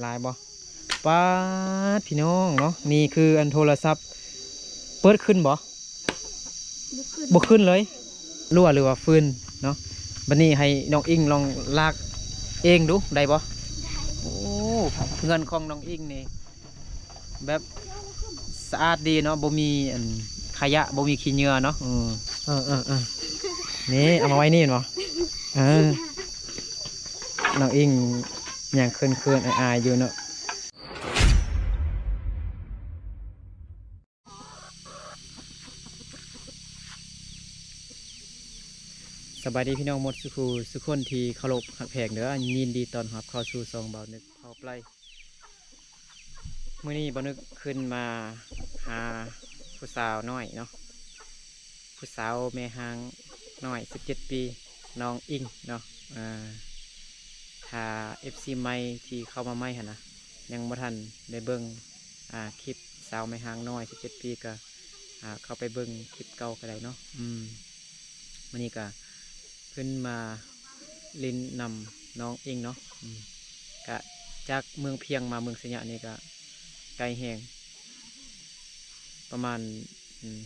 ຫຼາຍບໍ່? ປາດ ພີ່ນ້ອງເນາະ ນີ້ຄືອັນໂທລະສັບ ເປີດຂຶ້ນບໍ່? ບໍ່ຂຶ້ນ ບໍ່ຂຶ້ນເລີຍ ຮົ່ວ ຫຼືວ່າຟືນເນາະ. ບັດນີ້ໃຫ້ນ້ອງອິງລອງລາກເອງດູ ໄດ້ບໍ່? ໄດ້. ໂອ້ ເຮືອນຂອງນ້ອງອິງນີ້ ແບບສະອາດດີເນາະ ບໍ່ມີອັນຂະຫຍະ ບໍ່ມີຂີ້ເຫຍື້ອເນາະ. ເອີ ເອີ ເອີ ເອີ ນີ້ເອົາມາໄວ້ນີ້ແມ່ນບໍ່? ເອີ ນ້ອງອິງຍັງເຂີນໆ ອາຍໆ ຢູ່ເນາະ. ສະບາຍດີພີ່ນ້ອງໝົດສູ່ຄູ່ສູ່ຄົນທີ່ເຄົາລົບຮັກແພງເດີ ຍິນດີຕ້ອນຮັບເຂົ້າສູ່ຊ່ອງບ່າວນຶກເຜົາໄປ. ມື້ນີ້ບ່າວນຶກຂຶ້ນມາຫາຜູ້ສາວນ້ອຍເນາະ ຜູ້ສາວແມ່ຮ້າງນ້ອຍ ສິບເຈັດປີ ນ້ອງອິງເນາະ. ເອີ ຖ້າເອັຟຊີໃໝ່ທີ່ເຂົ້າມາໃໝ່ຫັ້ນນະ ຍັງບໍ່ທັນໄດ້ເບິ່ງ ອ່າ ຄລິບສາວແມ່ຮ້າງນ້ອຍ ສິບເຈັດປີ ກໍ ອ່າ ເຂົ້າໄປເບິ່ງຄລິບເກົ່າກໍໄດ້ເນາະ. ອືມ ມື້ນີ້ກໍຂຶ້ນມາຫຼິ້ນນຳນ້ອງອິງເນາະ. ອືມ ກະຈາກເມືອງພຽງມາເມືອງໄຊຍະນີ້ກະໄກແຮງ ປະມານ ອືມ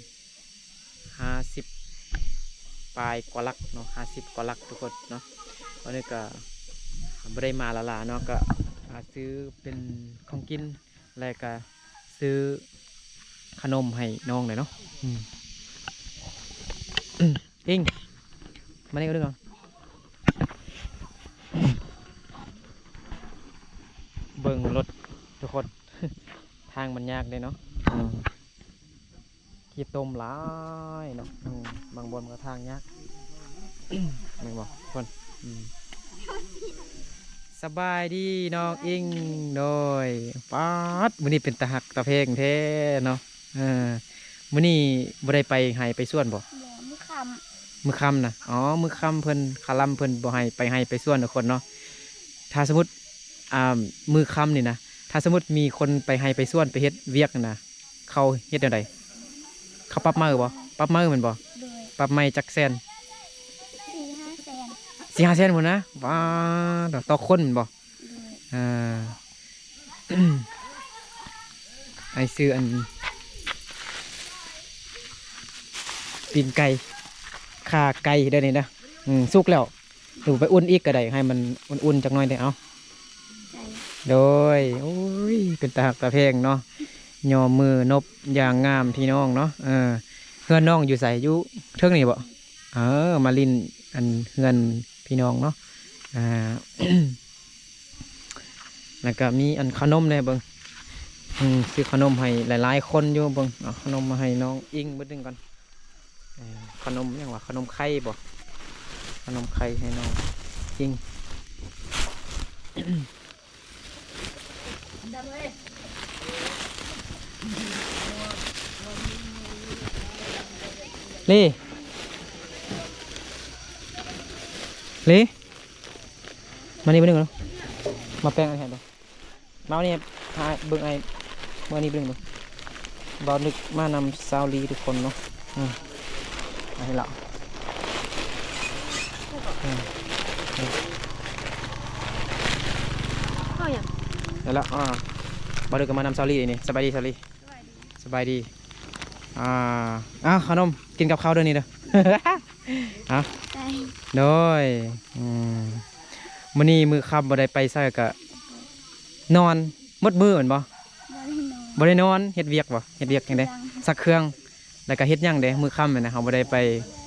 ຫ້າສິບປາຍກວ່າຫຼັກເນາະ ຫ້າສິບກວ່າຫຼັກທຸກຄົນເນາະ. ຕອນນີ້ກະບໍ່ໄດ້ມາຫຼາໆເນາະ ກະ ອ່າ ຊື້ເປັນຂອງກິນ ແລະກະຊື້ຂະໜົມໃຫ້ນ້ອງແດ່ເນາະ. ອືມ ອິງ ມານີ້ກ່ອນ ເບິ່ງລົດທຸກຄົນ ທາງມັນຍາກເດ້ເນາະ. ອືມ ຂີ້ຕົມຫຼາຍເນາະ. ອືມ ບາງບ່ອນມັນກໍທາງຍາກ ແມ່ນບໍ່ທຸກຄົນ? ອືມ ສະບາຍດີນ້ອງອິງ. ໂດຍ ປາດ ມື້ນີ້ເປັນຕາຮັກຕາແພງແທ້ເນາະ. ເອີ ມື້ນີ້ບໍ່ໄດ້ໄປໄຮ່ໄປສວນບໍ່? ບໍ່ ມື້ຄ່ຳ ມື້ຄ່ຳນະ. ອໍ ມື້ຄ່ຳເພິ່ນ ຄາລຳເພິ່ນບໍ່ໃຫ້ໄປໄຮ່ໄປສວນທຸກຄົນເນາະ. ຖ້າສົມມຸດ ອ່າ ມື້ຄ່ຳນີ້ນະ ຖ້າສົມມຸດມີຄົນໄປໄຮ່ໄປສວນ ໄປເຮັດວຽກນະ ເຂົາເຮັດແນວໃດ? ເຂົາປັບໃໝບໍ່? ປັບໃໝແມ່ນບໍ່? ໂດຍ ປັບໃໝຈັກແສນ? ສີ່ຫ້າແສນ ສີ່ຫ້າແສນພຸ້ນນະ. ວ້າ ຕໍ່ຄົນແມ່ນບໍ່? ໂດຍ ອ່າ ອ້າຍຊື້ອັນ ປີ້ງໄກ່ ຂາໄກ່ເດີນີ້ນະ. ອືມ ສຸກແລ້ວ ຫຼືໄປອຸ່ນອີກກໍໄດ້ ໃຫ້ມັນອຸ່ນໆຈັກໜ້ອຍເດ້. ເອົາ ໃສ່ ໂດຍ ໂອ້ຍ ເປັນຕາຮັກຕາແພງເນາະ ຍໍມືນົບຢ່າງງາມພີ່ນ້ອງເນາະ. ເອີ ເຮືອນນ້ອງຢູ່ໃສ? ຢູ່ເທິງນີ້ບໍ່? ເອີ ມາຫຼິ້ນອັນເຮືອນພີ່ນ້ອງເນາະ. ອ່າ ແລ້ວກໍມີອັນຂະໜົມແດ່ເບິ່ງ. ອືມ ຊື້ຂະໜົມໃຫ້ຫຼາຍໆຄົນຢູ່ເບິ່ງ. ເອົາຂະໜົມມາໃຫ້ນ້ອງອິງເບິດໜຶ່ງກ່ອນ. ເອີ ຂະໜົມຫຍັງວະ? ຂະໜົມໄຂ່ບໍ່? ຂະໜົມໄຂ່ໃຫ້ນ້ອງອິງ. ລີ ລີ ມານີ້ເບິ່ງດູ ມາແປງອັນນີ້ໃຫ້ເບິ່ງ. ມານີ້ ຫາເບິ່ງໄອ້ ເບິ່ງອັນນີ້ເບິ່ງດູ. ບ່າວນຶກມານຳສາວລີທຸກຄົນເນາະ. ອືມ ອັນນີ້ລະ ອືມ ເອົາຫຍັງ? ນັ້ນລະ ອ່າ ບ່າວນຶກກໍມານຳສາວລີນີ້. ສະບາຍດີສາວລີ. ສະບາຍດີ ສະບາຍດີ. ອ່າ ເອົາຂະໜົມ ກິນກັບເຂົ້າເດີນີ້ເດີ. ເອົາ ໄດ້ ໂດຍ. ອືມ ມື້ນີ້ມື້ຄ່ຳບໍ່ໄດ້ໄປໃສ ກະນອນໝົດມື້ແມ່ນບໍ່? ບໍ່ໄດ້ນອນ ບໍ່ໄດ້ນອນ. ເຮັດວຽກບໍ່? ເຮັດວຽກຫຍັງເດ້? ຊັກເຄື່ອງ ຊັກເຄື່ອງ. ແລ້ວກະເຮັດຫຍັງເດ້? ມື້ຄ່ຳນີ້ນະ ເຮົາບໍ່ໄດ້ໄປ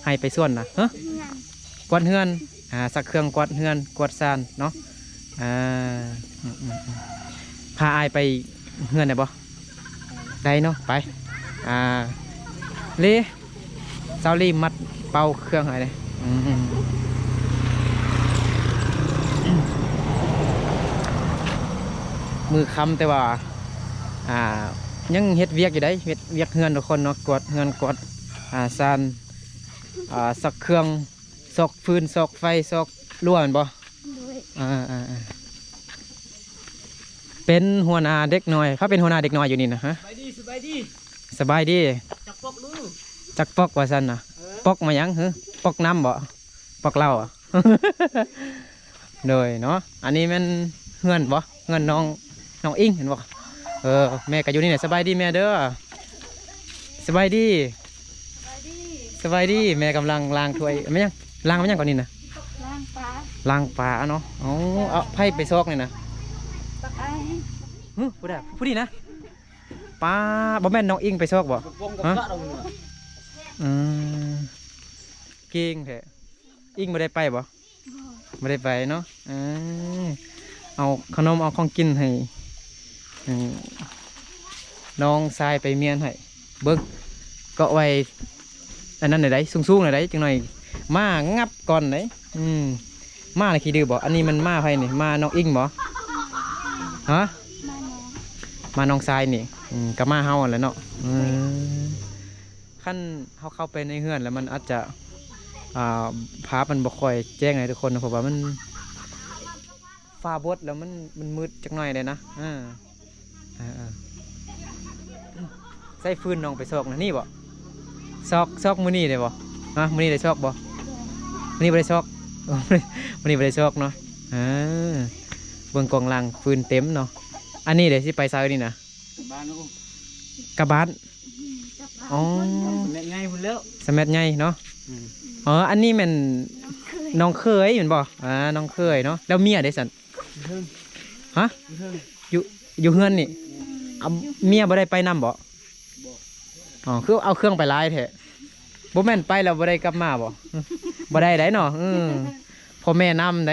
ໄຮ່ໄປສວນນະ? ຮະ? ກວາດເຮືອນ ກວາດເຮືອນ ອ່າ ຊັກເຄື່ອງ ກວາດເຮືອນ ກວາດຊານເນາະ. ອ່າ ອືມໆໆ ພາອ້າຍໄປເຮືອນໄດ້ບໍ່? ໄດ້ເນາະ ໄປ. ອ່າ ລີ ສາວລີມັດເປົາເຄື່ອງໃຫ້ເດ້. ອືມ ມື້ຄ່ຳແຕ່ວ່າ ອ່າ ຍັງເຮັດວຽກຢູ່ໃດ໋ ເຮັດວຽກເຮືອນທຸກຄົນເນາະ ກວາດເຮືອນ ກວາດ ອ່າ ຊານ ອ່າ ຊັກເຄື່ອງ ຊອກຟືນ ຊອກໄຟ ຊອກລົວແມ່ນບໍ່? ໂດຍ ອ່າໆໆ ເປັນຫົວໜ້າເດັກນ້ອຍ ໃຜເປັນຫົວໜ້າເດັກນ້ອຍຢູ່ນີ້ນະ? ຮະ ສະບາຍດີ ສະບາຍດີ ສະບາຍດີ. ຈັກປອກດູ ຈັກປອກວ່າຊັ້ນນະ. ເອີ ປອກມາຫຍັງ? ຮະ ປອກນ້ຳບໍ່? ປອກເຫຼົ້າ. ໂດຍເນາະ ອັນນີ້ແມ່ນເຮືອນບໍ່? ເຮືອນນ້ອງ ນ້ອງອິງເຫັນບໍ່? ເອີ ແມ່ກໍຢູ່ນີ້ແຫຼະ. ສະບາຍດີແມ່ເດີ. ສະບາຍດີ. ສະບາຍດີ. ສະບາຍດີ. ແມ່ກຳລັງລ້າງຖ້ວຍ. ແມ່ນຫຍັງ? ລ້າງແມ່ນຫຍັງກ່ອນນີ້ນະ? ລ້າງປາ. ລ້າງປາເນາະ. ເອົາ ເອົາໃຜໄປຊອກນີ້ນະ? ບັກອາຍ. ຫຶ ຜູ້ໃດ? ຜູ້ນີ້ນະ? ປາ ບໍ່ແມ່ນນ້ອງອິງໄປຊອກບໍ່? ຮະ? ອືມ ເກັ່ງແທ້. ອິງບໍ່ໄດ້ໄປບໍ່? ບໍ່ ບໍ່ໄດ້ໄປເນາະ. ເອີ ເອົາຂະໜົມເອົາຂອງກິນໃຫ້ ໃຫ້ນ້ອງຊາຍໄປມ້ຽນໃຫ້ເບິ່ງ. ເກາະໄວ້ອັນນັ້ນໄດ້ ສູງໆໄດ້ ຈັກໜ້ອຍໝາງັບກ່ອນໄດ້. ອືມ ໝານະຂີ້ດື້ບໍ່? ອັນນີ້ມັນໝາໃຜນີ້? ໝານ້ອງອິງບໍ່? ຮະ? ໝານ້ອງຊາຍນີ້. ອືມ ກໍໝາເຮົາຫັ້ນແຫຼະເນາະ. ເອີ ຄັນເຮົາເຂົ້າໄປໃນເຮືອນແລ້ວ ມັນອາດຈະ ອ່າ ພາບມັນບໍ່ຄ່ອຍແຈ້ງໃດທຸກຄົນເນາະ ເພາະວ່າມັນ ຟ້າບົດແລ້ວມັນ ມັນມືດຈັກໜ້ອຍເດ້ນະ. ເອີ ເອີ ເອີ ໃຊ້ຟືນນ້ອງໄປຊອກນະ ນີ້ບໍ່? ຊອກ ຊອກມື້ນີ້ໄດ້ບໍ່? ຮະ? ມື້ນີ້ໄດ້ຊອກບໍ່? ມື້ນີ້ບໍ່ໄດ້ຊອກ. ມື້ນີ້ບໍ່ໄດ້ຊອກເນາະ. ເອີ ເບິ່ງກອງຫຼັງຟືນເຕັມເນາະ. ອັນນີ້ເດ້ ຊິໄປໃສນີ້ນະ? ກັບບ້ານ. ກັບບ້ານ? ອືມ ກັບບ້ານ. ອໍ ສະແມັດໃຫຍ່ພຸ້ນແລ້ວ. ສະແມັດໃຫຍ່ເນາະ. ອືມ ອໍ ອັນນີ້ແມ່ນນ້ອງເຂີຍ ນ້ອງເຂີຍແມ່ນບໍ່? ອ່າ ນ້ອງເຂີຍເນາະ. ແລ້ວເມຍເດ້ຊັ້ນ? ຢູ່ເທິງ. ຮະ? ຢູ່ເທິງ. ຢູ່ ຢູ່ເຮືອນນີ້. ແມ່ນ. ເອົາ ເມຍບໍ່ໄດ້ໄປນຳບໍ່? ບໍ່. ອໍ ຄືເອົາເຄື່ອງໄປຫຼາຍແທ້. ບໍ່ແມ່ນໄປແລ້ວບໍ່ໄດ້ກັບມາບໍ່? ບໍ່ໄດ້ໃດເນາະ. ເອີ ພໍ່ແມ່ນຳໃດ.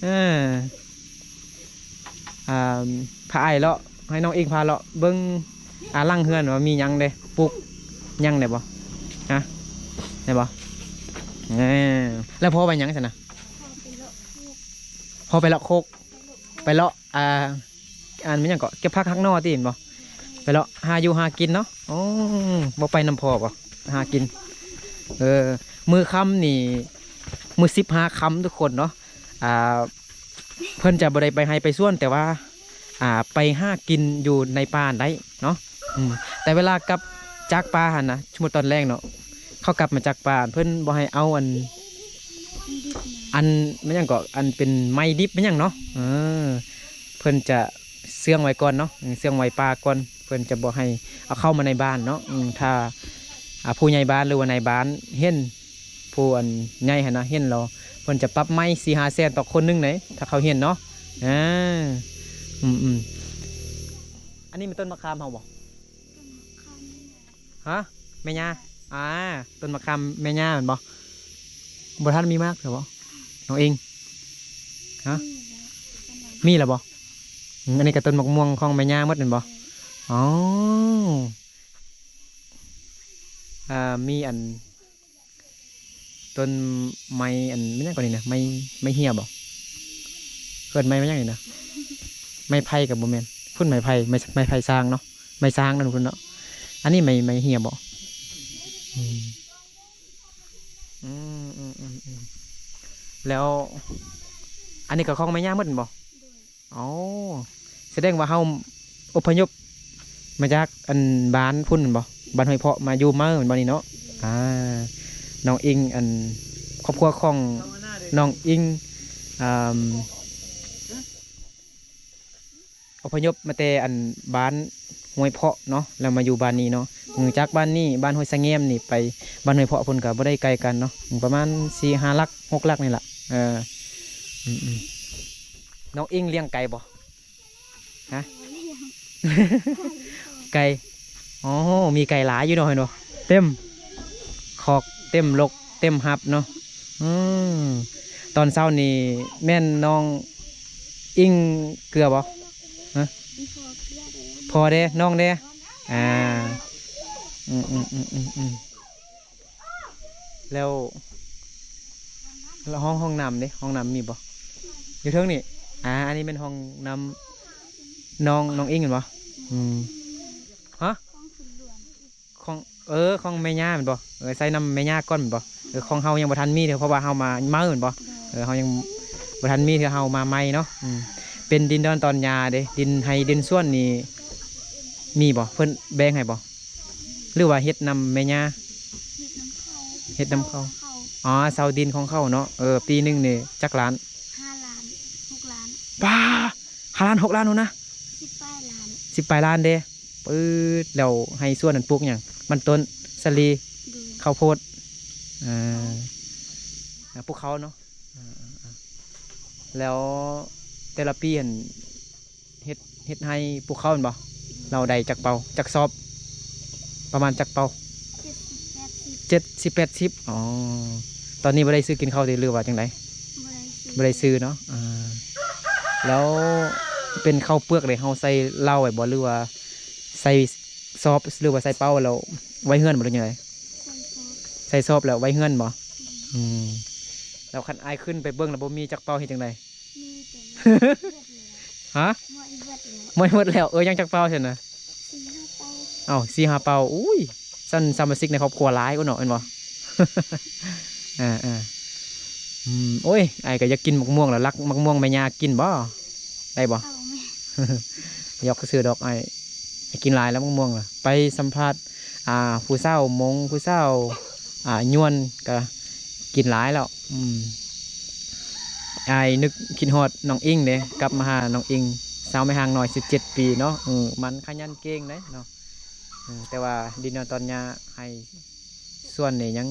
ເອີ ອ່າ ພາອ້າຍເລາະ ໃຫ້ນ້ອງອິງພາເລາະເບິ່ງ ອ່າ ຫຼັງເຮືອນວ່າມີຫຍັງເດ້ ປູກຫຍັງໄດ້ບໍ່? ຮະ? ໄດ້ບໍ່? ເອີ ແລ້ວພໍ່ໄປຫຍັງຊັ້ນນະ? ພໍ່ໄປເລາະໂຄກ. ພໍ່ໄປເລາະໂຄກ. ໄປເລາະ ອ່າ ອັນແມ່ນຫຍັງເກາະ ເກັບຜັກຫັກໜໍ່ຕິ ແມ່ນບໍ່? ໄປເລາະຫາຢູ່ຫາກິນເນາະ. ໂອ້ ບໍ່ໄປນຳພໍ່ບໍ່? ຫາກິນ. ເອີ ມື້ຄ່ຳນີ້ ມື້ສິບຫ້າຄ່ຳທຸກຄົນເນາະ ອ່າ ເພິ່ນຈະບໍ່ໄດ້ໄປໄຮ່ໄປສວນ ແຕ່ວ່າ ອ່າ ໄປຫາກິນຢູ່ໃນປ່າໄດ້ເນາະ. ອືມ ແຕ່ເວລາກັບຈາກປ່າຫັ້ນນະ ສົມມຸດຕອນແລງເນາະ ເຂົາກັບມາຈາກປ່າ ເພິ່ນບໍ່ໃຫ້ເອົາອັນ ອັນແມ່ນຫຍັງເກາະ ອັນເປັນໄມ້ດິບແມ່ນຫຍັງເນາະ. ເອີ ເພິ່ນຈະເຊື່ອງໄວ້ກ່ອນເນາະ ເຊື່ອງໄວ້ປ່າກ່ອນ ເພິ່ນຈະບໍ່ໃຫ້ເອົາເຂົ້າມາໃນບ້ານເນາະ. ອືມ ຖ້າ ອ່າ ຜູ້ໃຫຍ່ບ້ານ ຫຼືວ່ານາຍບ້ານເຫັນ ຜູ້ອັນໃຫຍ່ຫັ້ນນະ ເຫັນແລ້ວ ເພິ່ນຈະປັບໄມ້ສີ່ຫ້າແສນຕໍ່ຄົນໜຶ່ງເດ້ ຖ້າເຂົາເຫັນເນາະ. ເອີ ອືມໆ ອັນນີ້ແມ່ນຕົ້ນມະຂາມເຮົາບໍ່? ຮະ? ແມ່ຍ່າ. ອ່າ ຕົ້ນມະຂາມແມ່ຍ່າແມ່ນບໍ່? ບໍ່ທັນມີໝາກເທື່ອບໍ່ ນ້ອງອິງ? ຮະ? ມີແລ້ວບໍ່? ອືມ ອັນນີ້ກໍຕົ້ນໝາກມ່ວງຂອງແມ່ຍ່າໝົດແມ່ນບໍ່? ອໍ ອ່າ ມີອັນ ຕົ້ນໄມ້ອັນ ແມ່ນຫຍັງເກາະນີ້ນະ ໄມ້ ໄມ້ເຫ້ຍບໍ່? ເອີ້ນໄມ້ ໄມ້ຫຍັງນີ້ນະ? ໄມ້ໄຜ່ກໍບໍ່ແມ່ນ ພຸ້ນໄມ້ໄຜ່ ໄມ້ ໄມ້ໄຜ່ຊ້າງເນາະ ໄມ້ຊ້າງນັ້ນພຸ້ນເນາະ. ອັນນີ້ໄມ້ ໄມ້ເຫ້ຍບໍ່? ອືມ ອືມ ອືມ ອືມ ອືມ ແລ້ວ ອັນນີ້ກໍຂອງແມ່ຍ່າໝົດແມ່ນບໍ່? ອໍ ສະແດງວ່າເຮົາອົບພະຍົບມາຈາກອັນບ້ານພຸ້ນແມ່ນບໍ່? ບ້ານຫ້ວຍເພາະ ມາຢູ່ໃໝ່ແມ່ນບໍ່ນີ້ເນາະ? ອ່າ ນ້ອງອິງ ອັນ ຄອບຄົວຂອງນ້ອງອິງ ອ່າ ອົບພະຍົບມາແຕ່ອັນບ້ານຫ້ວຍເພາະເນາະ ແລ້ວມາຢູ່ບ້ານນີ້ເນາະ. ເອີ ຈາກບ້ານນີ້ ບ້ານຫ້ວຍສະແງມນີ້ໄປບ້ານຫ້ວຍເພາະພຸ້ນກໍບໍ່ໄດ້ໄກກັນເນາະ ປະມານສີ່ຫ້າຫຼັກ ຫົກຫຼັກນີ້ລະ. ເອີ ອືມໆ ນ້ອງອິງລ້ຽງໄກ່ບໍ່? ຮະ? ໄກ່. ໂອ້ ມີໄກ່ຫຼາຍຢູ່ເນາະ ເຫັນບໍ່? ເຕັມຄອກ ເຕັມລົກ ເຕັມຮັບເນາະ. ອືມ ຕອນເຊົ້ານີ້ແມ່ນນ້ອງອິງເກືອບໍ່? ຮະ? ພໍ່ເດ້ ນ້ອງເດ້? ອ່າ ອືມໆ ແລ້ວ ແລ້ວຫ້ອງ ຫ້ອງນ້ຳເດ້ ຫ້ອງນ້ຳມີບໍ່? ຢູ່ເທິງນີ້. ອ່າ ອັນນີ້ແມ່ນຫ້ອງນ້ຳນ້ອງ ນ້ອງອິງແມ່ນບໍ່? ອືມ ຮະ? ຂອງ ເອີ ຂອງແມ່ຍ່າແມ່ນບໍ່? ເອີ ໃຊ້ນ້ຳແມ່ຍ່າກ່ອນແມ່ນບໍ່? ເອີ ຂອງເຮົາຍັງບໍ່ທັນມີເທື່ອ ເພາະວ່າເຮົາມາໃໝ່ແມ່ນບໍ່? ເອີ ເຮົາຍັງບໍ່ທັນມີເທື່ອ ເຮົາມາໃໝ່ເນາະ. ອືມ ເປັນດິນດອນຕອນຫຍ້າເດ້ ດິນໄຮ່ດິນສວນນີ້ມີບໍ່? ເພິ່ນແບ່ງໃຫ້ບໍ່? ຫຼືວ່າເຮັດນຳແມ່ຍ່າ? ເຮັດນຳເຂົາ. ເຮັດນຳເຂົາ. ເຊົ່າເຂົາ. ອໍ ເຊົ່າດິນຂອງເຂົາເນາະ. ເອີ ປີໜຶ່ງນີ້ຈັກລ້ານ? ຫ້າລ້ານ ຫົກລ້ານ. ປ້າ ຫ້າລ້ານ ຫົກລ້ານພຸ້ນນະ ສິບປາຍລ້ານ ສິບປາຍລ້ານເດ້. ປຶດ ແລ້ວໃຫ້ສວນນັ້ນປູກຫຍັງ? ມັນຕົ້ນ ສາລີ ໂດຍ ເຂົ້າໂພດ ເອີ ອ່າ ປູກເຂົ້າເນາະ. ເອີໆໆ ແລ້ວແຕ່ລະປີຫັ້ນ ເຮັດ ເຮັດໄຮ່ປູກເຂົ້າແມ່ນບໍ່? ລາວໄດ້ຈັກເປົາ ຈັກຊອບ? ປະມານຈັກເປົາ? ເຈັດສິບແປດສິບ ເຈັດສິບແປດສິບ. ອໍ ຕອນນີ້ບໍ່ໄດ້ຊື້ກິນເຂົ້າຕິ ຫຼືວ່າຈັ່ງໃດ? ບໍ່ໄດ້ຊື້ ບໍ່ໄດ້ຊື້ເນາະ. ອ່າ ແລ້ວເປັນເຂົ້າເປືອກເດ ເຮົາໃສ່ເຫຼົ້າໄວ້ບໍ່ ຫຼືວ່າໃສ່ຊອບ ຫຼືວ່າໃສ່ເປົາແລ້ວໄວ້ເຮືອນບໍ່ ຫຼືຈັ່ງໃດ? ໃສ່ຊອບ ໃສ່ຊອບແລ້ວໄວ້ເຮືອນບໍ່? ອືມ ແລ້ວຄັນອ້າຍຂຶ້ນໄປເບິ່ງແລ້ວບໍ່ມີຈັກເປົາເຮັດຈັ່ງໃດ? ມີແຕ່ໝົດແລ້ວ ຮະ? ໝົດແລ້ວ ໝົດແລ້ວ. ເອີ ຍັງຈັກເປົາຊັ້ນນະ? ສີ່ຫ້າເປົາ. ເອົ້າ ສີ່ຫ້າເປົາ. ອຸ້ຍ ຊັ້ນສະມາຊິກໃນຄອບຄົວຫຼາຍກວ່າເນາະ ແມ່ນບໍ່? ເອີໆ ອືມ ໂອ້ຍ ອ້າຍກໍຢາກກິນໝາກມ່ວງລະ ລັກໝາກມ່ວງແມ່ຍ່າກິນບໍ່? ໄດ້ບໍ່? ເອົາແມ່ ຢອກຊື່ດອກ ອ້າຍ ອ້າຍກິນຫຼາຍແລ້ວໝາກມ່ວງລະ. ໄປສຳພາດ ອ່າ ຜູ້ສາວມົ້ງ ຜູ້ສາວ ອ່າ ຍວນ ກະກິນຫຼາຍແລ້ວ. ອືມ ອ້າຍນຶກຄິດຮອດນ້ອງອິງເດ້ ກັບມາຫານ້ອງອິງ ສາວແມ່ຮ່າງນ້ອຍ ສິບເຈັດປີເນາະ. ເອີ ມັນຂະຫຍັນເກັ່ງເດ້ເນາະ. ເອີ ແຕ່ວ່າດິນນອນຕອນຫຍ້າ ໄຮ່ສວນນີ້ຍັງ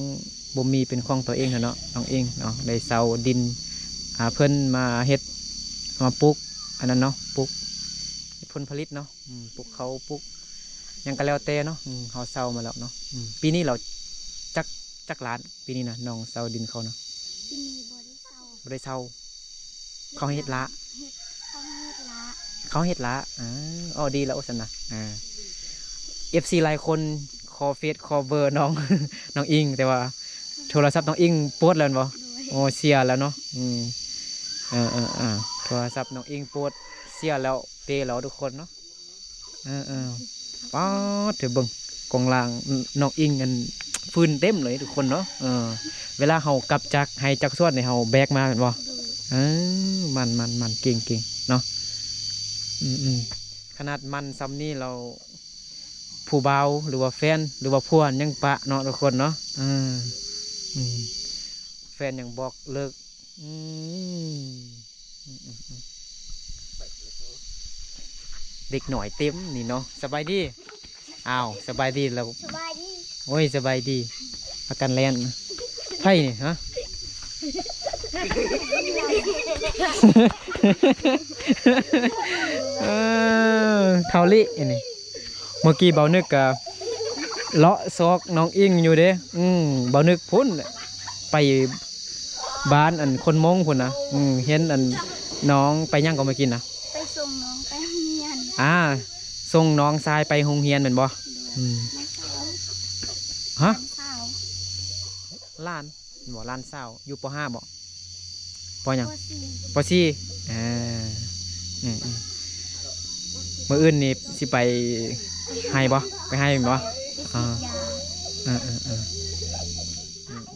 ບໍ່ມີເປັນຂອງຕົວເອງເນາະ ນ້ອງອິງເນາະ. ໄດ້ເຊົ່າດິນ ອ່າ ເພິ່ນມາເຮັດ ມາປູກອັນນັ້ນເນາະ ປູກເຮັດຜົນຜະລິດເນາະ. ອືມ ປູກເຂົ້າ ປູກຫຍັງກໍແລ້ວແຕ່ເນາະ. ອືມ ເຮົາເຊົ່າມາແລ້ວເນາະ. ອືມ ປີນີ້ເຮົາຈັກ ຈັກລ້ານ ປີນີ້ນະ ນ້ອງເຊົ່າດິນເຂົານະ? ປີນີ້ບໍ່ໄດ້ເຊົ່າ ບໍ່ໄດ້ເຊົ່າ. ເຂົາໃຫ້ເຮັດລະ ເຮັດ ເຂົາໃຫ້ເຮັດລະ ເຂົາເຮັດລະ. ເອີ ອໍ ດີແລ້ວຊັ້ນນະ. ເອີ ເອັຟຊີຫຼາຍຄົນຂໍເຟສຂໍເບີນ້ອງ ນ້ອງອິງ ແຕ່ວ່າໂທລະສັບນ້ອງອິງປວດແລ້ວແມ່ນບໍ່? ໂດຍ ໂອ້ ເສຍແລ້ວເນາະ. ອືມ ເອີໆໆ ໂທລະສັບນ້ອງອິງປວດ ເສຍແລ້ວ ເປແລ້ວທຸກຄົນເນາະ. ເອີໆ ປາດ ເທີເບິ່ງກອງລ່າງ ນ- ນ້ອງອິງ ອັນ ຟືນເຕັມເລີຍທຸກຄົນເນາະ. ເອີ ເວລາເຮົາກັບຈາກໄຮ່ຈາກສວນນີ້ ເຮົາແບກມາແມ່ນບໍ່? ໂດຍ ເອີ ມັນໆໆ ເກັ່ງໆເນາະ. ອືມໆ ຂະໜາດມັນຊ່ຳນີ້ແລ້ວ ຜູ້ບ່າວ ຫຼືວ່າແຟນ ຫຼືວ່າຜົວຍັງປະເນາະທຸກຄົນເນາະ. ເອີ ອືມ ແຟນຍັງບອກເລີກ. ອືມ ອືມໆໆ ເດັກນ້ອຍເຕັມນີ້ເນາະ. ສະບາຍດີ. ອ້າວ ສະບາຍດີແລ້ວ. ສະບາຍດີ. ໂອ້ຍ ສະບາຍດີ. ພາກັນແລ່ນ. ໃຜນີ້ ຮະ? ເອີ ເທົາລິອັນນີ້. ເມື່ອກີ້ເບົານຶກກະເລາະຊອກນ້ອງອິງຢູ່ເດ້. ອືມ ເບົານຶກພຸ້ນ ໄປບ້ານອັນຄົນມົ້ງພຸ້ນນະ. ອືມ ເຫັນອັນນ້ອງໄປຫຍັງກໍເມື່ອກີ້ນະ? ໄປສົ່ງນ້ອງໄປໂຮງຮຽນ. ອ່າ ສົ່ງນ້ອງຊາຍໄປໂຮງຮຽນແມ່ນບໍ່? ໂດຍ. ອືມ ຮະ? ຫຼານສາວ ຫຼານ ແມ່ນບໍ່? ຫຼານສາວຢູ່ ປໍຫ້າ ບໍ່? ປໍຫຍັງ? ປໍສີ່. ປໍສີ່. ເອີ ອືມໆ ມື້ອື່ນນີ້ຊິໄປໄຮ່ບໍ່? ໄປໄຮ່ແມ່ນບໍ່? ໄປສີດຢາ. ເອີໆໆ ອືມ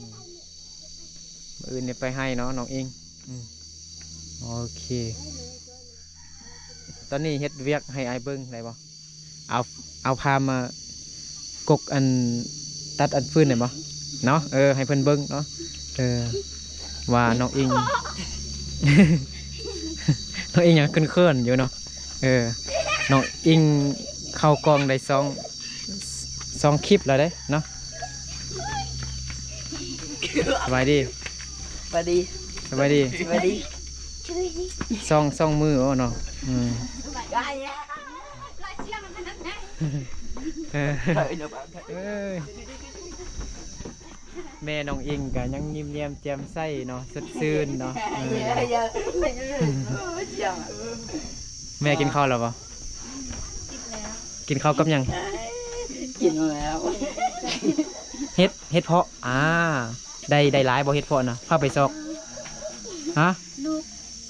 ໆ ມື້ອື່ນນີ້ໄປໄຮ່ເນາະ ນ້ອງອິງ. ອືມ ໂອເຄ. ຕອນນີ້ເຮັດວຽກໃຫ້ອ້າຍເບິ່ງໄດ້ບໍ່? ເອົາ ເອົາພາມາກົກອັນ ຕັດອັນຟືນໄດ້ບໍ່ເນາະ? ເອີ ໃຫ້ເພິ່ນເບິ່ງເນາະ. ເອີ ວ່ານ້ອງອິງ ນ້ອງອິງຍັງເຂີນໆຢູ່ເນາະ. ເອີ ນ້ອງອິງເຂົ້າກ້ອງໄດ້ສອງ ສອງຄລິບແລ້ວເດ້ເນາະ. ສະບາຍດີ ສະບາຍດີ ສະບາຍດີ ສະບາຍດີ ສອງ ສອງມື້ເນາະ. ອືມ ເອີ ເອີຍ ແມ່ນ້ອງອິງກໍຍັງຍິ້ມແຍ້ມແຈ່ມໃສເນາະ ສົດຊື່ນເນາະ. ເອີ ແມ່ກິນເຂົ້າແລ້ວບໍ່? ກິນແລ້ວ. ກິນເຂົ້າກັບຫຍັງ? ກິນແລ້ວ. ເຫັດ ເຫັດເພາະ. ອ່າ ໄດ້ ໄດ້ຫຼາຍບໍ່ເຫັດເພາະນະ? ພາໄປຊອກ. ຮະ? ລູກ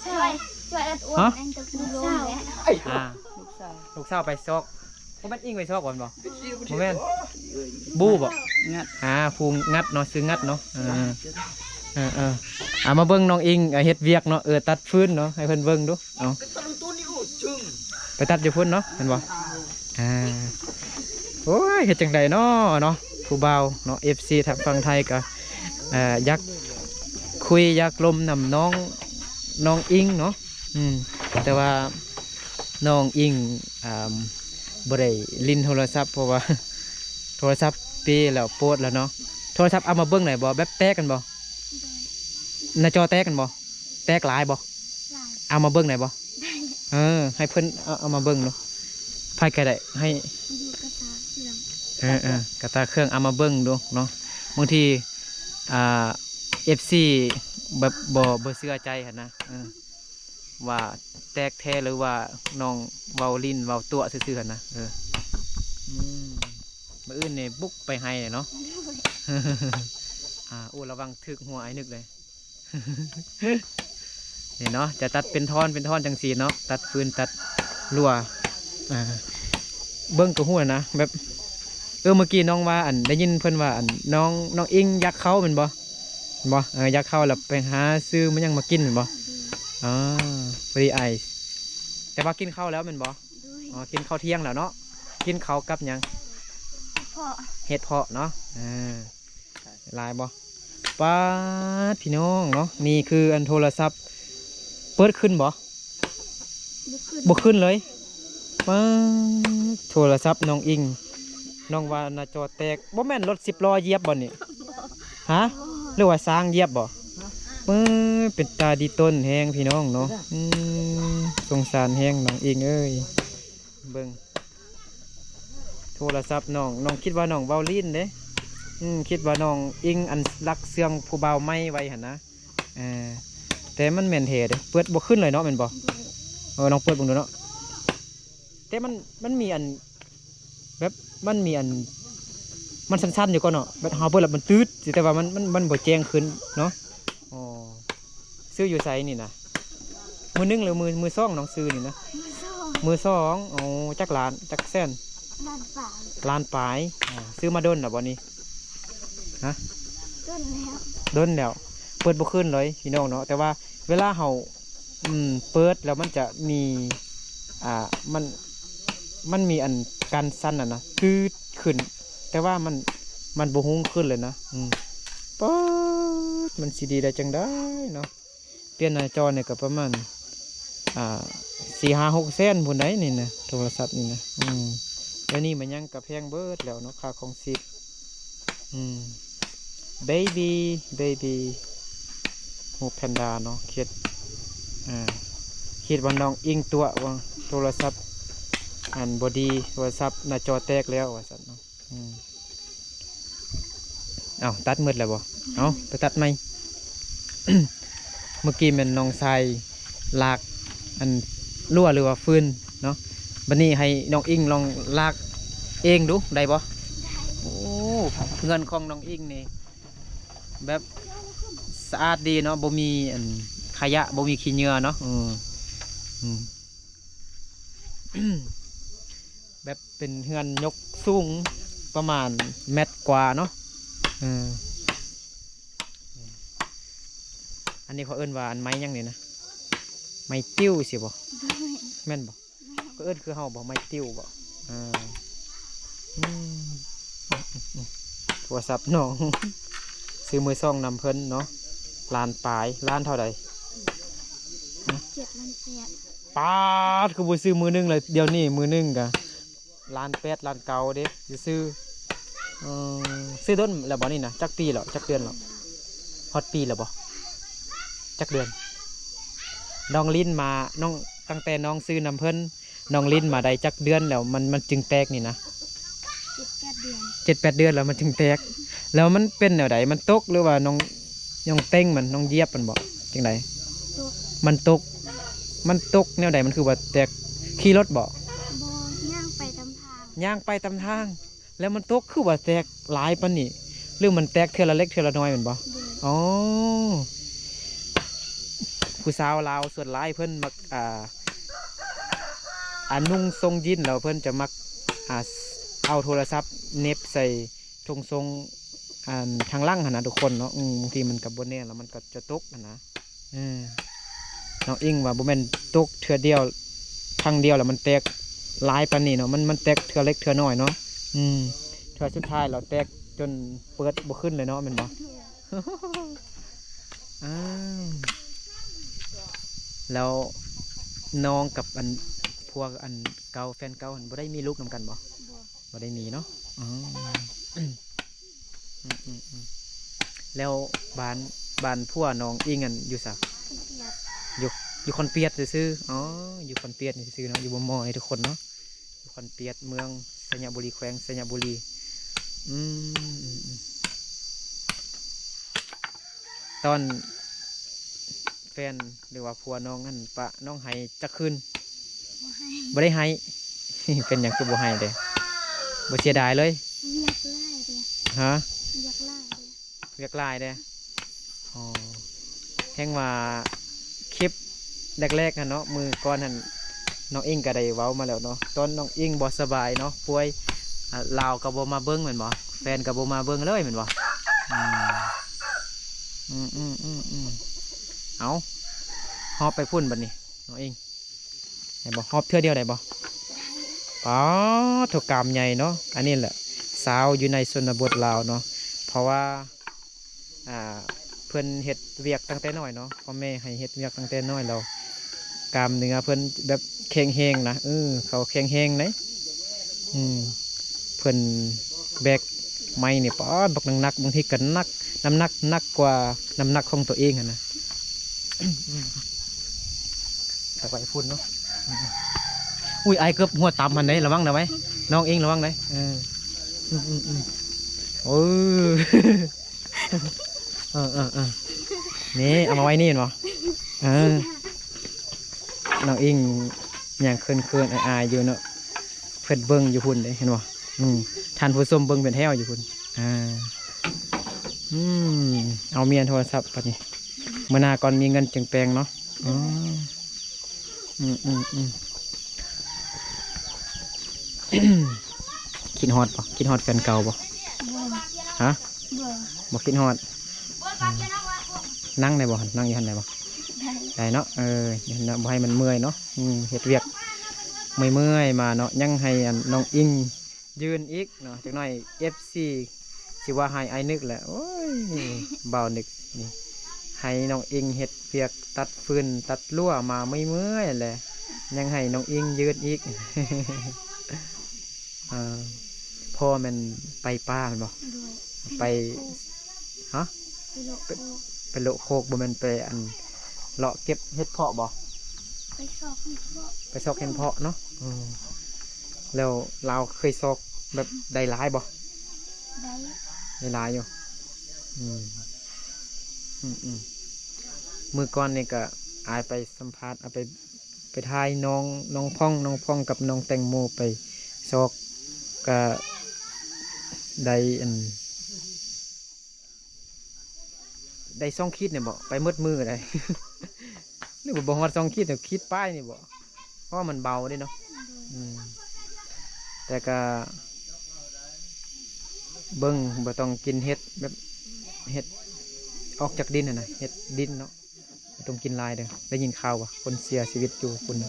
ຊາຍ ຊ່ວຍ ຊ່ວຍອັດອວດ. ຮະ? ອັນຕະກູໂລງແຫຼະ. ອ່າ ລູກສາວ ລູກສາວໄປຊອກ. ບໍ່ແມ່ນອິງໄປຊອກບໍ່ແມ່ນບໍ່? ບໍ່ແມ່ນ ບູບໍ່? ງັດ. ອ່າ ຜູ້ງັດເນາະ ຊື່ງັດເນາະ. ເອີ ເອີໆ ອ່າ ມາເບິ່ງນ້ອງອິງ ອ່າ ເຮັດວຽກເນາະ. ເອີ ຕັດຟືນເນາະ ໃຫ້ເພິ່ນເບິ່ງດູ. ເອົາ ໄປຕັດຢູ່ພຸ້ນເນາະ ແມ່ນບໍ່? ອ່າ ໂອ້ຍ ເຮັດຈັ່ງໃດເນາະ ເນາະ ຜູ້ບ່າວເນາະ. ເອັຟຊີທາງຝັ່ງໄທກໍ ເອີ ຢາກຄຸຍຢາກລົມນຳນ້ອງ ນ້ອງອິງເນາະ. ອືມ ແຕ່ວ່າ ນ້ອງອິງ ອ່າ ບໍ່ໄດ້ຫຼິ້ນໂທລະສັບ ເພາະວ່າ ໂທລະສັບເປແລ້ວ ໂປດແລ້ວເນາະ. ໂທລະສັບເອົາມາເບິ່ງໄດ້ບໍ່? ແບບແຕກກັນບໍ່? ໜ້າຈໍແຕກກັນບໍ່? ແຕກຫຼາຍບໍ່? ຫຼາຍ. ເອົາມາເບິ່ງໄດ້ບໍ່? ໄດ້. ເອີ ໃຫ້ເພິ່ນເອົາ ເອົາມາເບິ່ງເນາະ ໃຜກໍໄດ້ ໃຫ້ ຢູ່ກະຕາເຄື່ອງ. ເອີໆ ກະຕາເຄື່ອງ ເອົາມາເບິ່ງດູເນາະ. ບາງທີ ອ່າ ເອັຟຊີ ແບບບໍ່ ບໍ່ເຊື່ອໃຈຫັ້ນນະ ເອີ ວ່າແຕກແທ້ ຫຼືວ່ານ້ອງເວົ້າຫຼິ້ນເວົ້າຕົວະຊື່ໆຫັ້ນນະ. ເອີ ອືມ ມື້ອື່ນນີ້ບຸກໄປໄຮ່ເນາະ. ອ່າ ໂອ້ ລະວັງຖືກຫົວອ້າຍນຶກເດ້. ນີ້ເນາະ ຈະຕັດເປັນທ່ອນເປັນທ່ອນຈັ່ງຊີ້ເນາະ ຕັດຟືນຕັດລົວ ອ່າ ເບິ່ງກໍຮູ້ແລ້ວນະ ແບບ ເອີ ເມື່ອກີ້ນ້ອງວ່າ ອັນ ໄດ້ຍິນເພິ່ນວ່າ ອັນ ນ້ອງ ນ້ອງອິງຢາກເຂົ້າແມ່ນບໍ່? ແມ່ນບໍ່? ເອີ ຢາກເຂົ້າແລ້ວໄປຫາຊື້ມາຫຍັງມາກິນແມ່ນບໍ່? ອໍ ພໍດີອ້າຍ ແຕ່ວ່າກິນເຂົ້າແລ້ວແມ່ນບໍ່? ໂດຍ. ອໍ ກິນເຂົ້າທ່ຽງແລ້ວເນາະ. ກິນເຂົ້າກັບຫຍັງ? ເຫັດເຜາະ. ເຫັດເຜາະເນາະ. ອ່າ ຫຼາຍບໍ່? ປາດ ພີ່ນ້ອງເນາະ ນີ້ຄືອັນໂທລະສັບ ເປີດຂຶ້ນບໍ່? ບໍ່ຂຶ້ນ ບໍ່ຂຶ້ນເລີຍ. ປາດ ໂທລະສັບນ້ອງອິງ ນ້ອງວ່າໜ້າຈໍແຕກ ບໍ່ແມ່ນລົດສິບລໍ້ຢຽບບໍ່ນີ້? ຮະ? ບໍ່. ຫຼືວ່າຊ້າງຢຽບບໍ່? ເອີ ເປັນຕາດີຕົນແຮງພີ່ນ້ອງເນາະ. ອືມ ສົງສານແຮງນ້ອງອິງເອີຍ. ເບິ່ງໂທລະສັບນ້ອງ ນ້ອງຄິດວ່ານ້ອງເວົ້າຫຼິ້ນເດ້. ອືມ ຄິດວ່ານ້ອງອິງອັນລັກເຊື່ອງຜູ້ບ່າວໃໝ່ໄວ້ຫັ້ນນະ. ເອີ ແຕ່ມັນແມ່ນແທ້ເດ້ ເປີດບໍ່ຂຶ້ນເລີຍເນາະ ແມ່ນບໍ່? ໂດຍ. ເອີ ລອງເປີດເບິ່ງດູເນາະ. ແຕ່ມັນ ມັນມີອັນ ແບບ ມັນມີອັນ ມັນສັ່ນໆຢູ່ກ່ອນເນາະ ແບບເຮົາເປີດແລ້ວມັນຕື້ດ ແຕ່ວ່າມັນ ມັນ ມັນບໍ່ແຈ້ງຂຶ້ນເນາະ. ອໍ ຊື້ຢູ່ໃສນີ້ນະ? ມືໜຶ່ງຫຼືມື ມືສອງ ນ້ອງຊື້ນີ້ນະ? ມືສອງ. ມືສອງ. ໂອ້ ຈັກລ້ານ ຈັກແສນ? ລ້ານປາຍ. ລ້ານປາຍ. ຊື້ມາດົນແລ້ວບໍ່ນີ້? ຮະ? ດົນແລ້ວ ດົນແລ້ວ. ເປີດບໍ່ຂຶ້ນເລີຍພີ່ນ້ອງເນາະ ແຕ່ວ່າເວລາເຮົາ ອືມ ເປີດແລ້ວມັນຈະມີ ອ່າ ມັນ ມັນມີອັນກັນສັ່ນຫັ້ນນະ ຕື້ດຂຶ້ນ ແຕ່ວ່າມັນ ມັນບໍ່ຮຸ່ງຂຶ້ນເລີຍນະ. ອືມ ປາດ ມັນຊິດີໄດ້ຈັ່ງໃດເນາະ. ປ່ຽນໜ້າຈໍນີ້ກໍປະມານ ອ່າ ສີ່ຫ້າຫົກແສນພຸ້ນໃດ໋ນີ້ນະ ໂທລະສັບນີ້ນະ. ອືມ ດຽວນີ້ມັນຫຍັງກໍແພງເບີດແລ້ວເນາະ ຄ່າຄອງຊີບ. ອືມ ເບບີ ເບບີ ຮູບແພນດາເນາະ ຄິດ ອ່າ ຄິດວ່ານ້ອງອິງຕົວະວ່າໂທລະສັບ ອັນ ບໍ່ດີ ໂທລະສັບໜ້າຈໍແຕກແລ້ວວ່າຊັ້ນເນາະ. ອືມ ເອົ້າ ຕັດໝົດແລ້ວບໍ່? ເອົ້າ ໄປຕັດໃໝ່. ເມື່ອກີ້ແມ່ນນ້ອງຊາຍລາກອັນລົວ ຫຼືວ່າຟືນເນາະ ບັດນີ້ໃຫ້ນ້ອງອິງລອງລາກເອງດູ ໄດ້ບໍ່? ໄດ້. ໂອ້ ເຮືອນຂອງນ້ອງອິງນີ້ແບບສະອາດດີເນາະ ບໍ່ມີອັນຂະຫຍະ ບໍ່ມີຂີ້ເຫຍື້ອເນາະ. ເອີ ອືມ ແບບເປັນເຮືອນຍົກສູງປະມານແມັດກວ່າເນາະ. ເອີ ອັນນີ້ເຂົາເອີ້ນວ່າອັນໄມ້ຫຍັງນີ້ນະ? ໄມ້ຕິ້ວຊິບໍ່? ໂດຍ. ແມ່ນບໍ່? ແມ່ນ. ເຂົາເອີ້ນຄືເຮົາບໍ່? ໄມ້ຕິ້ວບໍ່? ອ່າ ອືມ ໂທລະສັບນ້ອງ ຊື້ມືສອງນຳເພິ່ນເນາະ ລ້ານປາຍ. ລ້ານເທົ່າໃດ? ເຈັດລ້ານແປດ. ປາດ ຄືບໍ່ຊື້ມືໜຶ່ງເລີຍ? ດຽວນີ້ມືໜຶ່ງກະລ້ານແປດ ລ້ານເກົ້າເດ້ ຊື້ເອີ ຊື້ດົນແລ້ວບໍ່ນີ້ນະ? ຈັກປີແລ້ວ? ຈັກເດືອນແລ້ວ? ຮອດປີແລ້ວບໍ່? ຈັກເດືອນ? ນ້ອງຫຼິ້ນມາ ນ້ອງ ຕັ້ງແຕ່ນ້ອງຊື້ນຳເພິ່ນ ນ້ອງຫຼິ້ນມາໄດ້ຈັກເດືອນແລ້ວ ມັນ ມັນຈຶ່ງແຕກນີ້ນະ? ເຈັດແປດເດືອນ. ເຈັດແປດເດືອນແລ້ວມັນຈຶ່ງແຕກ. ແລ້ວມັນເປັນແນວໃດ? ມັນຕົກ ຫຼືວ່ານ້ອງ ນ້ອງເຕັງມັນ ນ້ອງຢຽບມັນບໍ່? ຈັ່ງໃດ? ຕົກ. ມັນຕົກ ມັນຕົກແນວໃດ? ມັນຄືວ່າແຕກ? ຂີ່ລົດບໍ່? ບໍ່ ຍ່າງໄປຕາມທາງ. ຍ່າງໄປຕາມທາງ ແລ້ວມັນຕົກ ຄືວ່າແຕກຫຼາຍປານນີ້? ຫຼືມັນແຕກເທື່ອລະເລັກເທື່ອລະນ້ອຍແມ່ນບໍ່? ໂດຍ. ອໍ ຜູ້ສາວລາວສ່ວນຫຼາຍເພິ່ນມັກ ອ່າ ອ່າ ນຸ່ງຊົງຢີນ ແລ້ວເພິ່ນຈະມັກ ອ່າ ເອົາໂທລະສັບເໜັບໃສ່ຖົງຊົງ ອັນ ທາງຫຼັງຫັ້ນນະທຸກຄົນເນາະ. ອືມ ບາງທີມັນກໍບໍ່ແນ່ນ ແລ້ວມັນກໍຈະຕົກຫັ້ນນະ. ເອີ ນ້ອງອິງວ່າບໍ່ແມ່ນຕົກເທື່ອດຽວ ຄັ້ງດຽວແລ້ວມັນແຕກຫຼາຍປານນີ້ເນາະ ມັນ ມັນແຕກເທື່ອເລັກເທື່ອນ້ອຍເນາະ. ອືມ ເທື່ອສຸດທ້າຍແລ້ວແຕກຈົນເປີດບໍ່ຂຶ້ນເລີຍເນາະ ແມ່ນບໍ່? ອ້າວ ແລ້ວນ້ອງກັບອັນ ຜົວອັນເກົ່າ ແຟນເກົ່າຫັ້ນ ບໍ່ໄດ້ມີລູກນຳກັນບໍ່? ບໍ່ ບໍ່ໄດ້ມີເນາະ. ອໍ ອືມໆໆ ແລ້ວບ້ານ ບ້ານຜົວນ້ອງອິງຫັ້ນຢູ່ໃສ? ຢູ່ ຢູ່ຄອນປຽດຊື່ໆ. ອໍ ຢູ່ຄອນປຽດນີ້ຊື່ໆເນາະ ຢູ່ບໍ່ມໍນີ້ທຸກຄົນເນາະ. ຢູ່ຄອນປຽດ ເມືອງໄຊຍະບູລີ ແຂວງໄຊຍະບູລີ. ອືມ ຕອນແຟນ ຫຼືວ່າຜົວນ້ອງຫັ້ນປະນ້ອງໄຫ້ຈັກຄືນ? ບໍ່ໄດ້ໄຫ້ ບໍ່ໄດ້ໄຫ້. ເປັນຫຍັງຄືບໍ່ໄຫ້ເດ? ບໍ່ເສຍດາຍເລີຍ? ວຽກຫຼາຍເດ. ຮະ? ວຽກຫຼາຍເດ. ວຽກຫຼາຍເດ. ອໍ ແຮງວ່າຄລິບແລກໆຫັ້ນເນາະ ມື້ກ່ອນຫັ້ນ ນ້ອງອິງກໍໄດ້ເວົ້າມາແລ້ວເນາະ ຕອນນ້ອງອິງບໍ່ສະບາຍເນາະ ປ່ວຍ ອາ ລາວກໍບໍ່ມາເບິ່ງແມ່ນບໍ່? ແຟນກໍບໍ່ມາເບິ່ງເລີຍແມ່ນບໍ່? ອືມ ອືມໆໆໆ ເອົາ ຮອບໄປພຸ້ນບັດນີ້ ນ້ອງອິງ ໄດ້ບໍ່? ຮອບເທື່ອດຽວໄດ້ບໍ່? ປາດໂທ ກາມໃຫຍ່ເນາະ. ອັນນີ້ແຫຼະ ສາວຢູ່ໃນຊົນນະບົດລາວເນາະ ເພາະວ່າ ອ່າ ເພິ່ນເຮັດວຽກຕັ້ງແຕ່ນ້ອຍເນາະ ພໍ່ແມ່ໃຫ້ເຮັດວຽກຕັ້ງແຕ່ນ້ອຍແລ້ວ ກາມເນື້ອເພິ່ນແບບແຂງແຮງນະ. ເອີ ເຂົາແຂງແຮງເດ້. ອືມ ເພິ່ນແບກໄມ້ນີ້ ປາດ ບັກໜັກໆ ບາງທີກໍໜັກ ນ້ຳໜັກໜັກກວ່ານ້ຳໜັກຂອງຕົວເອງຫັ້ນນະ. ອືມ ໄປໄປພຸ້ນເນາະ. ອຸ້ຍ ອ້າຍເກືອບຫົວຕຳຫັ້ນເດ້ ລະວັງນະໄວ້ ນ້ອງເອງລະວັງເດ້. ເອີ ອືມໆໆ ໂອ້ ເອີໆ ນີ້ ເອົາມາໄວ້ນີ້ແມ່ນບໍ່? ເອີ ນ້ອງອິງຍັງເຂີນໆ ອາຍໆ ຢູ່ເນາະ ເພິ່ນເບິ່ງຢູ່ພຸ້ນເດ້ ເຫັນບໍ່? ອືມ ທ່ານຜູ້ຊົມເບິ່ງເປັນແຖວຢູ່ພຸ້ນ. ອ່າ ອືມ ເອົາ ມີໂທລະສັບບັດນີ້ ມື້ໜ້າກ່ອນມີເງິນຈຶ່ງແປງເນາະ. ອືມ ອືມໆ ຄິດຮອດບໍ່? ຄິດຮອດແຟນເກົ່າບໍ່? ບໍ່ ຮະ? ບໍ່ ບໍ່ຄິດຮອດ. ອືມ ນັ່ງໄດ້ບໍ່? ນັ່ງຢູ່ຫັ້ນໄດ້ບໍ່? ໄດ້ ໄດ້ເນາະ. ເອີ ເນາະ ບໍ່ໃຫ້ມັນເມື່ອຍເນາະ. ອືມ ເຮັດວຽກເມື່ອຍໆ ມາເນາະ ຍັງໃຫ້ອັນນ້ອງອິງ ຢືນອີກເນາະ ຈັກໜ່ອຍເອັຟຊີຊິວ່າໃຫ້ອ້າຍນຶກແຫຼະ. ໂອ້ຍ ບ່າວນຶກນີ້ ໃຫ້ນ້ອງອິງເຮັດວຽກຕັດຟືນຕັດລົວມາເມື່ອຍໆແຫຼະ ຍັງໃຫ້ນ້ອງອິງຢືນອີກ. ເອີ ພໍ່ແມ່ນໄປປ່າແມ່ນບໍ່? ໂດຍ ໄປ ໄປເລາະໂຄກ ຮະ? ໄປເລາະໂຄກ ໄປ ໄປເລາະໂຄກ ບໍ່ແມ່ນໄປອັນ ເລາະເກັບເຫັດເຜາະບໍ່? ໄປຊອກເຫັດເຜາະ ໄປຊອກເຫັດເຜາະເນາະ. ເອີ ແລ້ວລາວເຄີຍຊອກແບບໄດ້ຫຼາຍບໍ່? ໄດ້ ໄດ້ຫຼາຍຢູ່. ອືມ ອືມໆ ມື້ກ່ອນນີ້ກະອ້າຍໄປສຳພາດ ເອົາໄປ ໄປຖ່າຍນ້ອງ ນ້ອງພອງ ນ້ອງພອງກັບນ້ອງແຕງໂມໄປຊອກ ກະໄດ້ອັນ ໄດ້ສອງຂີດນີ້ບໍ ໄປໝົດມື້ໃດ ຫຼືວ່າບໍ່ຮອດສອງຂີດ ຂີດປາຍນີ້ບໍ ເພາະວ່າມັນເບົາເດ້ເນາະ. ອືມ ແຕ່ກະເບິ່ງ ບໍ່ຕ້ອງກິນເຫັດແບບ ເຫັດອອກຈາກດິນຫັ້ນນະ ເຫັດດິນເນາະ ບໍ່ຕ້ອງກິນຫຼາຍເດີ. ໄດ້ຍິນຂ່າວວ່າຄົນເສຍຊີວິດຢູ່ພຸ້ນນະ.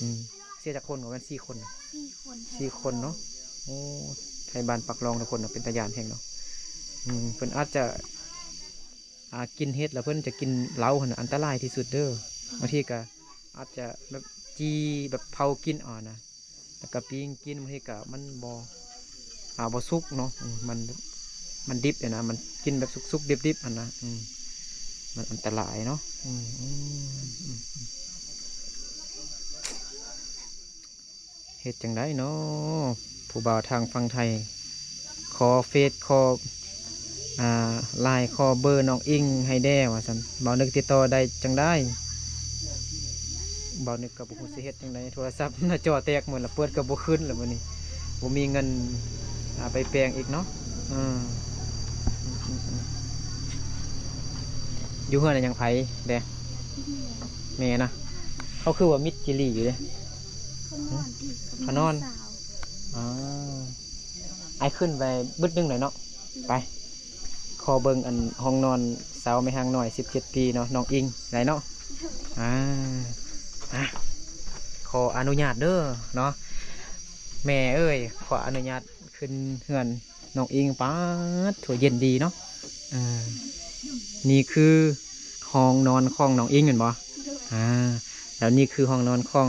ອືມ ເສຍຈັກຄົນ? ປະມານສີ່ຄົນ ສີ່ຄົນ ສີ່ຄົນເນາະ. ໂອ້ ໄທບ້ານປາກລອງທຸກຄົນເນາະ ເປັນຕາຢ້ານແຮງເນາະ. ອືມ ເພິ່ນອາດຈະ ອ່າ ກິນເຫັດແລ້ວເພິ່ນຈະກິນເຫຼົ້າຫັ້ນນະ ອັນຕະລາຍທີ່ສຸດເດີ. ບາງທີກະອາດຈະແບບຈີ່ ແບບເຜົາກິນເອົານະ ແລ້ວກະປີ້ງກິນ ບາງທີກະມັນບໍ່ ອ່າ ບໍ່ສຸກເນາະ. ອືມ ມັນ ມັນດິບຫັ້ນນະ ມັນກິນແບບສຸກໆ ດິບໆ ຫັ້ນນະ. ອືມ ມັນອັນຕະລາຍເນາະ. ອືມ ອືມ ອືມ ອືມ ເຮັດຈັ່ງໃດເນາະ ຜູ້ບ່າວທາງຝັ່ງໄທ ຂໍເຟສ ຂໍ ອ່າ ລາຍ ຂໍເບີນ້ອງອິງໃຫ້ແດ່ວ່າຊັ້ນ. ບ່າວນຶກຕິດຕໍ່ໄດ້ຈັ່ງໃດ? ບ່າວນຶກກໍບໍ່ຮູ້ຊິເຮັດຈັ່ງໃດ ໂທລະສັບໜ້າຈໍແຕກໝົດລະ ເປີດກໍບໍ່ຂຶ້ນລະມື້ນີ້ ບໍ່ມີເງິນ ອ່າ ໄປແປງອີກເນາະ. ເອີ ອືມໆໆ ຢູ່ເຮືອນຍັງໃຜແດ່? ແມ່ນະ ເຂົາຄືວ່າມິດຈີ່ຫຼີ່ຢູ່ເດ້. ເຂົານອນ ເຂົານອນ. ອາ ອ້າຍຂຶ້ນໄປບຶດໜຶ່ງແຫຼະເນາະ. ໄປ ຂໍເບິ່ງອັນຫ້ອງນອນສາວແມ່ຮ້າງນ້ອຍສິບເຈັດປີເນາະ ນ້ອງອິງ ໄດ້ເນາະ. ອາ ອາ ຂໍອະນຸຍາດເດີເນາະ ແມ່ເອີຍ ຂໍອະນຸຍາດຂຶ້ນເຮືອນນ້ອງອິງ. ປາດໂທ້ ເຢັນດີເນາະ. ເອີ ນີ້ຄືຫ້ອງນອນຂອງນ້ອງອິງແມ່ນບໍ່? ອາ ແລ້ວນີ້ຄືຫ້ອງນອນຂອງ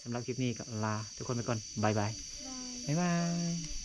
ສຳລັບຄລິບນີ້ກໍລາທຸກຄົນໄປກ່ອນ ບາຍບາຍ ບາຍບາຍ.